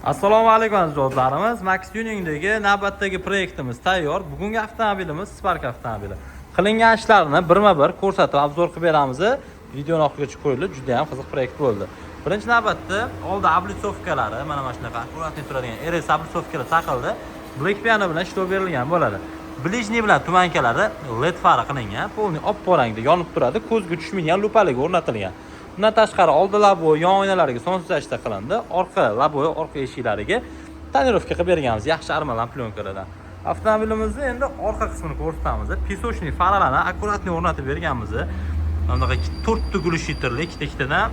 Assalomu alaykum, aziz do'stlarimiz. Max Tuningdagi navbatdagi proyektimiz tayyor. Bugungi avtomobilimiz Spark avtomobili. Qilingan ishlarni birma-bir ko'rsatib, обзор qilib beramiz. Videoni oxirigacha ko'ringlar, juda ham qiziq proyekt bo'ldi. Birinchi navbatda oldi облицовка lari mana shunaqa аккуратный turadigan RS облицовка lar taqildi. Black Piano bilan ishlov berilgan bo'ladi. Ближний bilan туманка lari LED fara qilingan, полный oppoq rangda yonib turadi, ko'zga tushmaydigan lupaligi o'rnatilgan. Undan tashqari oldi лобовой, yon oynalariga солнцезащита qilindi. Orqa лобовой, orqa eshiklariga тонировка qilib berganmiz, yaxshi armalan plyonkalardan. Avtomobilimizni endi orqa qismini ko'rsatamiz. Песочный faralarni аккуратный o'rnatib berganmiz. Mana bunaqa to'rtta глушитель li, ikkita ikkitadan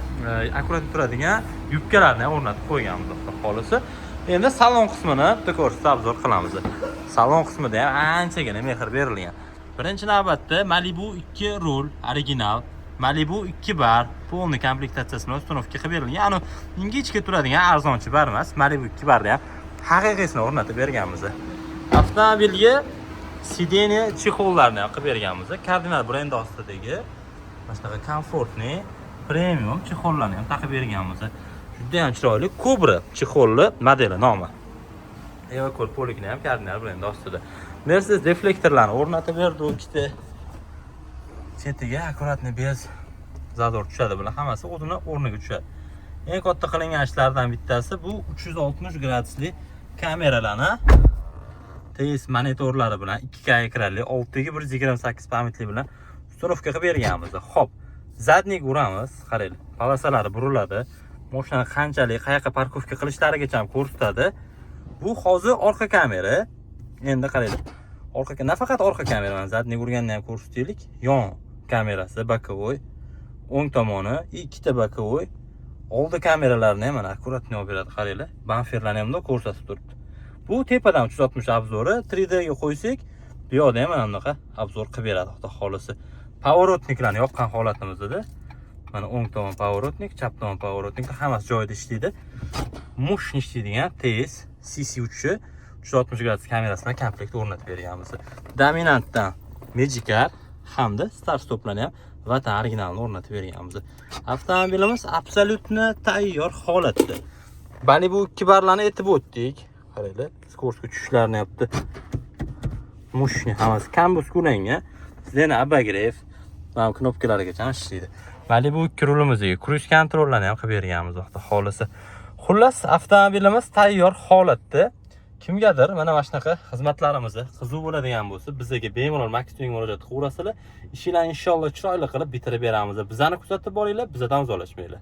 аккуратный turadigan yubkalarni ham o'rnatib qo'yganmiz, xudo xohlasa. Endi salon qismini bitta ko'rsatib обзор qilamiz. Salon qismida ham anchagina mehr berilgan. Birinchi navbatda Malibu 2 rul original, Malibu 2 bar полный komplektatsiyasini установка qilib berilgan. Anu ingichka turadigan arzonchi bar emas, Malibu 2 barni ham haqiqiysini o'rnatib berganmiz. Avtomobilga сиденье чехол larni ham qilib berganmiz. Cardinal brendi ostidagi mana shunaqa комфортный premium чехол larni ham taqib berganmiz. Juda ham chiroyli Cobra чехол li modeli nomi. Evakor polikni ham Cardinal brendi ostida. Mercedes deflektorlarni o'rnatib berdi u ikkita. Chetiga аккуратный без зазор tushadi, bular hammasi o'zini o'rniga tushadi. Eng katta qilingan ishlardan bittasi bu 360 gradusli kameralarni TS monitorlari bilan 2K ekranli 6 ga 128 память li bilan установка qilib berganmiz. Xo'p, задний uramiz, qaranglar, полоса lari buriladi. Mashinani qanchalik qayoqqa парковка qilishlarigacha ham ko'rsatadi. Bu hozir orqa kamera. Endi qaranglar. Orqa, nafaqat orqa kamera, mana задний urganini ham ko'rsataylik. Yon kamerasi, боковой, o'ng tomoni ikkita боковой. Oldi kameralarni ham mana аккуратный olib beradi, qaranglar. Bamperlarni ham bundoq ko'rsatib turibdi. Bu tepadan 360 обзор i, 3D ga qo'ysak, bu yoqda ham mana bunaqa обзор qilib beradi, xudo xohlasa. Поворотник larni yoqqan holatimizda mana o'ng tomon поворотник, chap tomon поворотник hammasi joyida ishlaydi. Мощный ishlaydigan TS CC3 360 gradus kamerasi bilan komplekt o'rnatib berganmiz. Dominantdan Magicar hamda start stoplarni ham vatan originalini o'rnatib berganmiz. Avtomobilimiz абсолютно tayyor holatda. Malibu ikki barlarni aytib o'tdik. Qaranglar, скорость ga tushishlarini yapti. Мощный hammasi CAN bus ulangan. Сиденье обогрев, mana knopkalarigacha ham ishlaydi. Malibu ikki rulimizga круиз контроль larni ham qilib berganmiz, xudo xohlasa. Xullas, avtomobilimiz tayyor holatda. Kimgadir mana shunaqa xizmatlarimizni qiziq bo'ladigan bo'lsa, bizga bemalol Max Tuning murojaat qilaverasizlar. Ishinglarni inshaalloh chiroyli qilib bitirib beramiz. Bizani kuzatib boringlar, bizdan uzoqlashmanglar.